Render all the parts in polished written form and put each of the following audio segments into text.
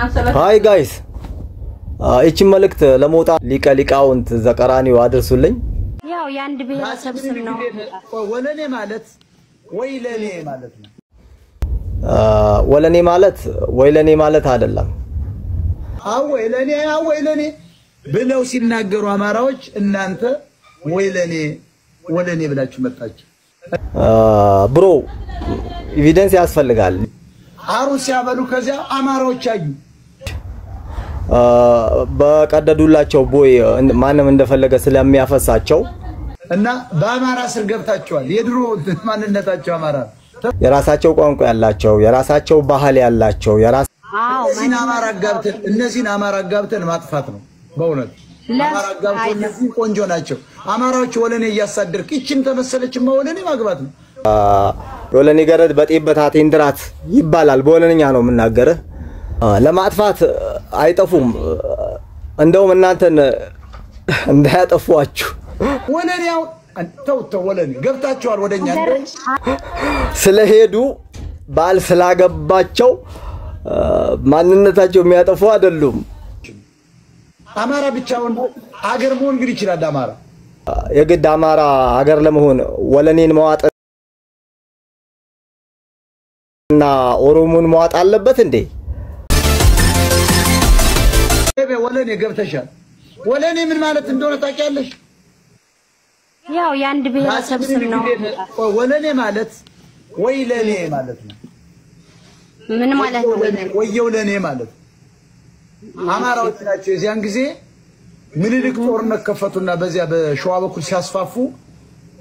Hi guys፣ ይቺን መልእክት ለሞጣ ሊቀ ሊቃውንት ዘቀራኒው አድርሱልኝ። ያው የአንድ ብሔረሰብ ስም ነው። ወለኔ ማለት ወይ ለኔ ማለት ነው። ወለኔ ማለት ወይ ለኔ ማለት አይደለም። አወይ ለኔ አወይ ለኔ ብለው ሲናገሩ አማራዎች እናንተ ወይ ለኔ ወለኔ ብላችሁ መጣችሁ። Bro፣ evidence ያስፈልጋል። አሩ ሲያበሉ ከዚያ አማራዎች አዩ። በቀደዱላቸው ቦይ ማንም እንደፈለገ ስለሚያፈሳቸው እና በአማራ ስር ገብታችኋል። የድሮ ማንነታቸው አማራ ነው። የራሳቸው ቋንቋ ያላቸው፣ የራሳቸው ባህል ያላቸው፣ የራስ አዎ። እነዚህን አማራ አጋብተን ማጥፋት ነው። በእውነት አማራ አጋብተን እነዚህ ቆንጆ ናቸው። አማራዎች ወለኔ እያሳደርክ ይችን ተመሰለችማ ወለኔ ማግባት ነው። የወለኔ ገረድ በጤበት አቴንድራት ይባላል። በወለንኛ ነው የምናገርህ። ለማጥፋት አይጠፉም። እንደውም እናንተን እንዳያጠፏችሁ። ወለኔ አሁን ተው ተው፣ ወለኔ ገብታችኋል ወደኛ እንደውም ስለሄዱ ባል ስላገባቸው ማንነታቸው የሚያጠፉ አይደሉም። አማራ ብቻውን አገር መሆን ግን ይችላል። አማራ የግድ አማራ አገር ለመሆን ወለኔን መዋጥ እና ኦሮሞን መዋጥ አለበት እንዴ? ወለኔ ገብተሻል። ወለኔ ምን ማለት እንደሆነ ታውቂያለሽ? ያው የአንድ ብሔረሰብ ስም ነው። ወለኔ ማለት ወይ ለኔ ማለት ነው። ምን ማለት ነው? ወየው ለኔ ማለት ነው። አማራዎች ናቸው። የዚያን ጊዜ ምኒልክ ጦርነት ከፈቱና በዚያ በሸዋ በኩል ሲያስፋፉ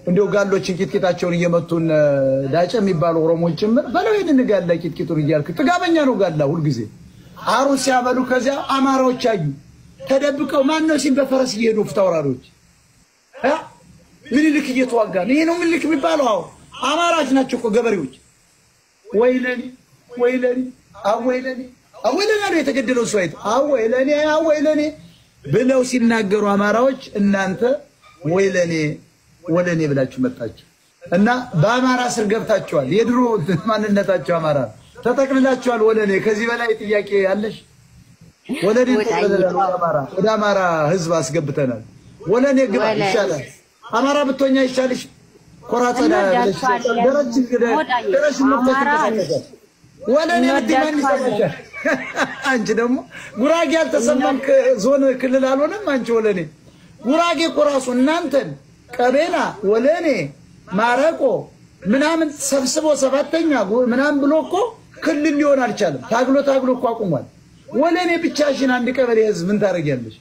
እንዲያው ጋሎችን ቂጥቂጣቸውን እየመቱን ዳጨ የሚባሉ ኦሮሞን ጭምር በለው ይሄንን ጋላ ቂጥቂጡን እያልክ ጥጋበኛ ነው ጋላ ሁልጊዜ። አሩ ሲያበሉ ከዚያ አማራዎች አዩ። ተደብቀው ማን ነው ሲል በፈረስ እየሄዱ ፊታውራሪዎች እ ምኒልክ እየተዋጋ ነው። ይሄ ነው ምኒልክ የሚባለው። አዎ አማራዎች ናቸው እኮ ገበሬዎች። ወይ ለኔ ወይ ለኔ አወይ ለኔ አወይ ለኔ አሉ። የተገደለው ሰው አይቶ አወይ ለኔ አወይ ለኔ ብለው ሲናገሩ አማራዎች እናንተ ወይ ለኔ ወለኔ ብላችሁ መጣችሁ እና በአማራ ስር ገብታችኋል። የድሮ ማንነታቸው አማራ ነው። ተጠቅልላችኋል። ወለኔ ከዚህ በላይ ጥያቄ አለሽ? ወለኔ ተጠቅልለናል። ወደ አማራ ህዝብ አስገብተናል። ወለኔ ግባ ይሻላል። አማራ ብትሆኛ ይሻልሽ። ኮራጸዳ ደረሽን መፍታት ይንቀሳቀሳል። ወለኔ ብትይ ማን ይሰማሻል? አንቺ ደግሞ ጉራጌ አልተሰማም፣ ዞን ክልል አልሆነም። አንቺ ወለኔ ጉራጌ እኮ ራሱ እናንተን ቀቤና ወለኔ ማረቆ ምናምን ሰብስቦ ሰባተኛ ምናምን ብሎ እኮ ክልል ሊሆን አልቻለም። ታግሎ ታግሎ እኮ አቁሟል። ወለኔ ብቻሽን አንድ ቀበሌ ህዝብ ምን ታደርጊያለሽ?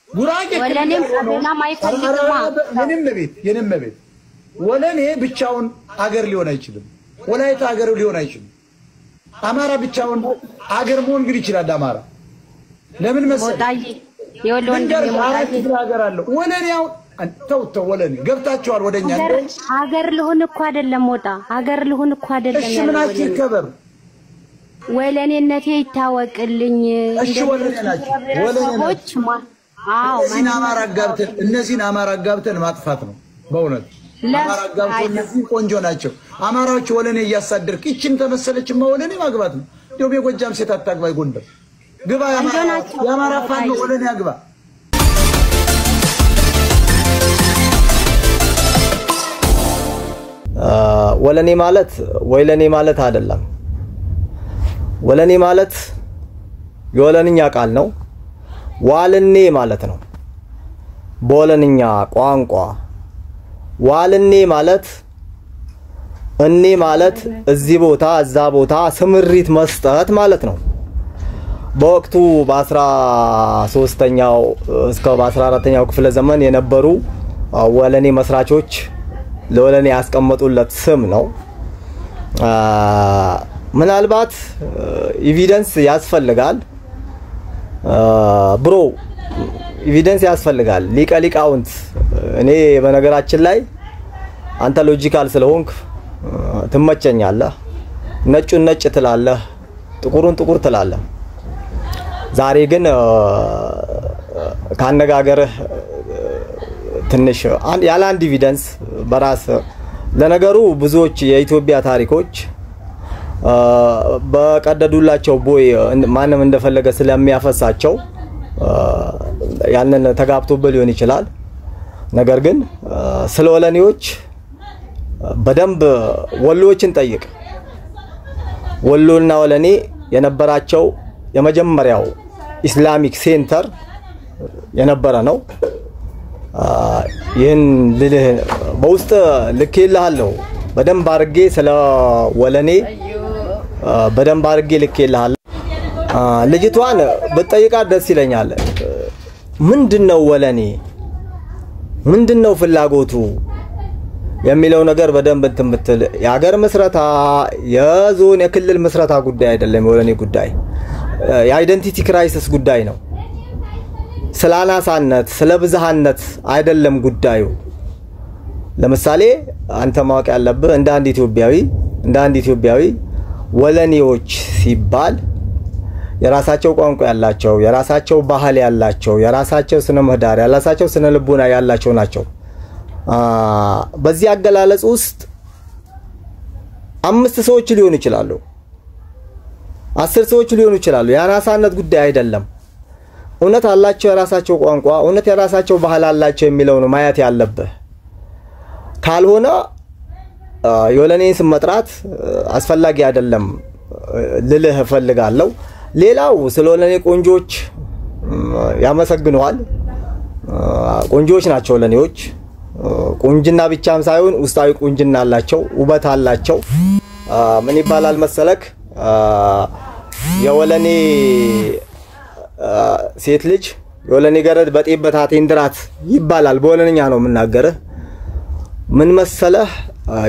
ጉራጌ ወለኔም ቀቤናም አይፈልግማ። የኔም ቤት የኔም ቤት ወለኔ ብቻውን አገር ሊሆን አይችልም። ወላይታ አገር ሊሆን አይችልም። አማራ ብቻውን አገር መሆን ግን ይችላል። አማራ ለምን መሰለህ? ሞጣዬ ይኸውልህ ወንድሜ ሞጣዬ አራት ክፍለ ሀገር አለው። ወለኔ አሁን ተው ተው፣ ወለኔ ገብታችኋል ወደኛ። ሀገር ልሁን እኮ አይደለም ሞጣ፣ ሀገር ልሁን እኮ አይደለም። እሺ ምናችሁ ይከበር። ወለኔነቴ ይታወቅልኝ። እሺ ወለኔ ናቸው፣ ወለኔ ናቸው። አዎ። እነዚህን አማራ አጋብተን ማጥፋት ነው በእውነት። አማራ አጋብተን እነዚህ ቆንጆ ናቸው። አማራዎች ወለኔ እያሳደርክ ይችን ተመሰለችማ ወለኔ ማግባት ነው። እንዲያውም የጎጃም ሴት አታግባ፣ የጎንደር ግባ። የአማራ ፋኖ ወለኔ አግባ። ወለኔ ማለት ወይ ለኔ ማለት አይደለም። ወለኔ ማለት የወለንኛ ቃል ነው። ዋልኔ ማለት ነው። በወለንኛ ቋንቋ ዋልኔ ማለት እኔ ማለት እዚህ ቦታ እዛ ቦታ ስምሪት መስጠት ማለት ነው። በወቅቱ በ13ኛው እስከ በ14ኛው ክፍለ ዘመን የነበሩ ወለኔ መስራቾች ለወለኔ ያስቀመጡለት ስም ነው። ምናልባት evidence ያስፈልጋል bro፣ evidence ያስፈልጋል። ሊቀ ሊቃውንት እኔ በነገራችን ላይ አንተ logical ስለሆንክ ትመቸኛለህ። ነጩን ነጭ ትላለህ፣ ጥቁሩን ጥቁር ትላለህ። ዛሬ ግን ካነጋገርህ ትንሽ ያለ አንድ evidence በራስ ለነገሩ ብዙዎች የኢትዮጵያ ታሪኮች በቀደዱላቸው ቦይ ማንም እንደፈለገ ስለሚያፈሳቸው ያንን ተጋብቶበት ሊሆን ይችላል። ነገር ግን ስለ ወለኔዎች በደንብ ወሎዎችን ጠይቅ። ወሎና ወለኔ የነበራቸው የመጀመሪያው Islamic center የነበረ ነው። ይህን ልልህ በውስጥ ልኬልሃለሁ። በደንብ አድርጌ ስለ ወለኔ በደንብ አድርጌ ልኬልሃለሁ። ልጅቷን ብትጠይቃት ደስ ይለኛል። ምንድነው ወለኔ፣ ምንድነው ፍላጎቱ የሚለው ነገር በደንብ እንትን ብትል፣ የሀገር ምስረታ የዞን የክልል ምስረታ ጉዳይ አይደለም። የወለኔ ጉዳይ የ identity crisis ጉዳይ ነው። ስለ አናሳነት ስለ ብዝሃነት አይደለም ጉዳዩ። ለምሳሌ አንተ ማወቅ ያለብህ እንደ አንድ ኢትዮጵያዊ ወለኔዎች ሲባል የራሳቸው ቋንቋ ያላቸው፣ የራሳቸው ባህል ያላቸው፣ የራሳቸው ስነ ምህዳር፣ የራሳቸው ስነ ልቦና ያላቸው ናቸው። በዚህ አገላለጽ ውስጥ 5 ሰዎች ሊሆኑ ይችላሉ፣ 10 ሰዎች ሊሆኑ ይችላሉ። የአናሳነት ጉዳይ አይደለም። እውነት አላቸው የራሳቸው ቋንቋ፣ እውነት የራሳቸው ባህል አላቸው የሚለው ነው ማየት ያለብህ። ካልሆነ የወለኔን ስም መጥራት አስፈላጊ አይደለም ልልህ እፈልጋለሁ። ሌላው ስለ ወለኔ ቆንጆች ያመሰግነዋል። ቆንጆች ናቸው ወለኔዎች። ቁንጅና ብቻም ሳይሆን ውስጣዊ ቁንጅና አላቸው፣ ውበት አላቸው። ምን ይባላል መሰለክ፣ የወለኔ ሴት ልጅ የወለኔ ገረድ በጤበት አቴንድራት ይባላል። በወለንኛ ነው የምናገርህ። ምን መሰለህ፣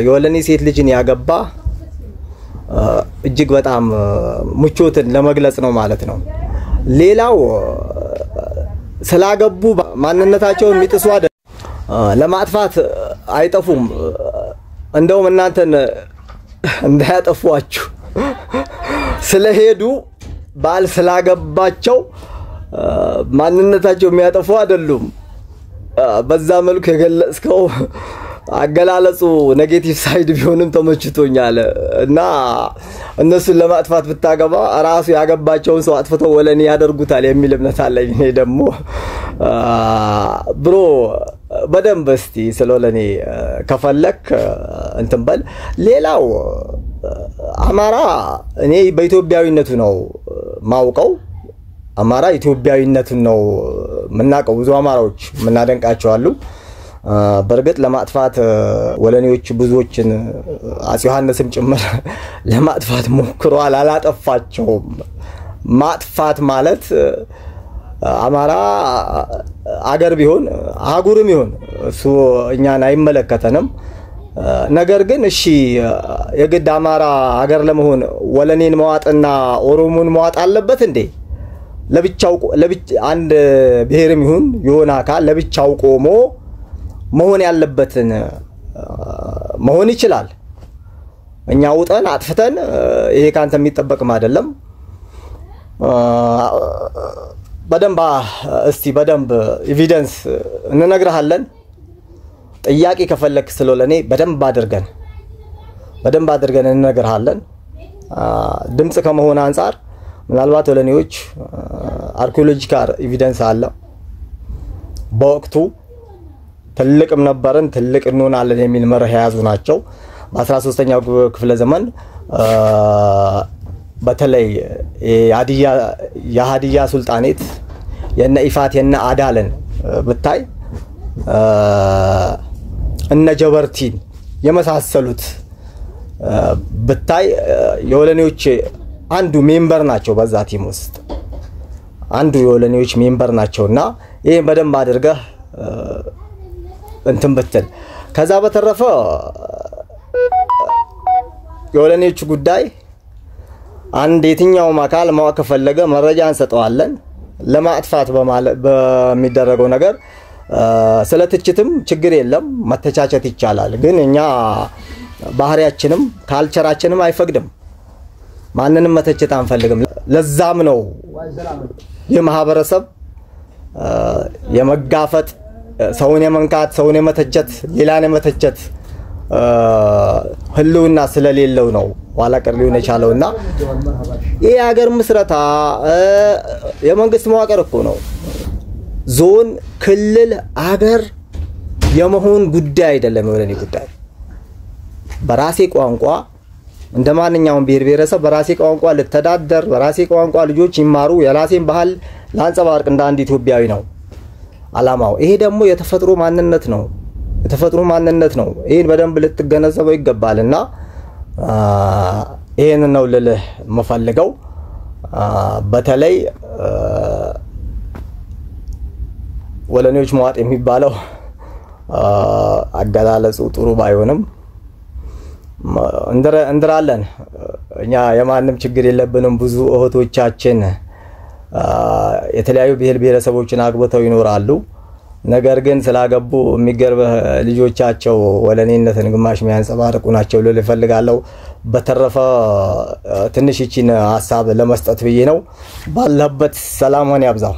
የወለኔ ሴት ልጅን ያገባ እጅግ በጣም ምቾትን ለመግለጽ ነው ማለት ነው። ሌላው ስላገቡ ማንነታቸውን የሚጥሱ አይደለም፣ ለማጥፋት አይጠፉም። እንደውም እናንተን እንዳያጠፏችሁ ስለሄዱ ባል ስላገባቸው ማንነታቸው የሚያጠፉ አይደሉም። በዛ መልኩ የገለጽከው አገላለጹ negative side ቢሆንም ተመችቶኛል። እና እነሱን ለማጥፋት ብታገባ ራሱ ያገባቸውን ሰው አጥፍተው ወለኔ ያደርጉታል የሚል እምነት አለኝ። እኔ ደግሞ bro በደንብ እስቲ ስለ ወለኔ ከፈለክ እንትን በል። ሌላው አማራ እኔ በኢትዮጵያዊነቱ ነው ማውቀው። አማራ ኢትዮጵያዊነቱን ነው የምናውቀው። ብዙ አማራዎች የምናደንቃቸው አሉ። በእርግጥ ለማጥፋት ወለኔዎች ብዙዎችን አፄ ዮሐንስም ጭምር ለማጥፋት ሞክረዋል፣ አላጠፋቸውም። ማጥፋት ማለት አማራ አገር ቢሆን አህጉርም ይሁን እሱ እኛን አይመለከተንም። ነገር ግን እሺ የግድ አማራ አገር ለመሆን ወለኔን መዋጥና ኦሮሞን መዋጥ አለበት እንዴ? ለብቻው አንድ ብሔርም ይሁን የሆነ አካል ለብቻው ቆሞ መሆን ያለበትን መሆን ይችላል። እኛ ውጠን አጥፍተን ይሄ ካንተ የሚጠበቅም አይደለም። በደንብ እስቲ በደንብ evidence እንነግርሃለን። ጥያቄ ከፈለክ ስለወለኔ በደንብ አድርገን እንነግርሃለን። ድምፅ ከመሆን አንጻር ምናልባት ወለኔዎች archaeological evidence አለ። በወቅቱ ትልቅም ነበርን ትልቅ እንሆናለን የሚል መርህ የያዙ ናቸው። በ13ኛው ክፍለ ዘመን በተለይ የሀዲያ ሱልጣኔት የነ ኢፋት የነ አዳልን ብታይ፣ እነ ጀበርቲን የመሳሰሉት ብታይ የወለኔዎች አንዱ member ናቸው። በዛ team ውስጥ አንዱ የወለኔዎች member ናቸው እና ይህን በደንብ አድርገህ እንትን ብትል፣ ከዛ በተረፈ የወለኔዎቹ ጉዳይ አንድ የትኛውም አካል ማወቅ ከፈለገ መረጃ እንሰጠዋለን። ለማጥፋት በሚደረገው ነገር ስለ ትችትም ችግር የለም፣ መተቻቸት ይቻላል። ግን እኛ ባህሪያችንም culture ኣችንም አይፈቅድም። ማንንም መተቸት አንፈልግም። ለዛም ነው ይህ ማህበረሰብ የመጋፈጥ፣ ሰውን የመንካት፣ ሰውን የመተቸት፣ ሌላን የመተቸት ህልውና ስለሌለው ነው። ኋላ ቀር ሊሆን የቻለው። እና ይህ የሀገር ምስረታ የመንግስት መዋቅር እኮ ነው። ዞን፣ ክልል፣ አገር የመሆን ጉዳይ አይደለም። የወለኔ ጉዳይ በራሴ ቋንቋ እንደ ማንኛውም ብሔር ብሔረሰብ በራሴ ቋንቋ ልተዳደር፣ በራሴ ቋንቋ ልጆች ይማሩ፣ የራሴን ባህል ላንጸባርቅ እንደ አንድ ኢትዮጵያዊ ነው አላማው። ይሄ ደግሞ የተፈጥሮ ማንነት ነው። የተፈጥሮ ማንነት ነው። ይህን በደንብ ልትገነዘበው ይገባል። እና ይህን ነው ልልህ የምፈልገው። በተለይ ወለኔዎች መዋጥ የሚባለው አገላለጹ ጥሩ ባይሆንም እንድራለን። እኛ የማንም ችግር የለብንም። ብዙ እህቶቻችን የተለያዩ ብሔር ብሔረሰቦችን አግብተው ይኖራሉ። ነገር ግን ስላገቡ የሚገርምህ ልጆቻቸው ወለኔነትን ግማሽ የሚያንጸባርቁ ናቸው ልል እፈልጋለሁ። በተረፈ ትንሽ ይቺን ሀሳብ ለመስጠት ብዬ ነው። ባለበት ሰላም ሆን ያብዛው።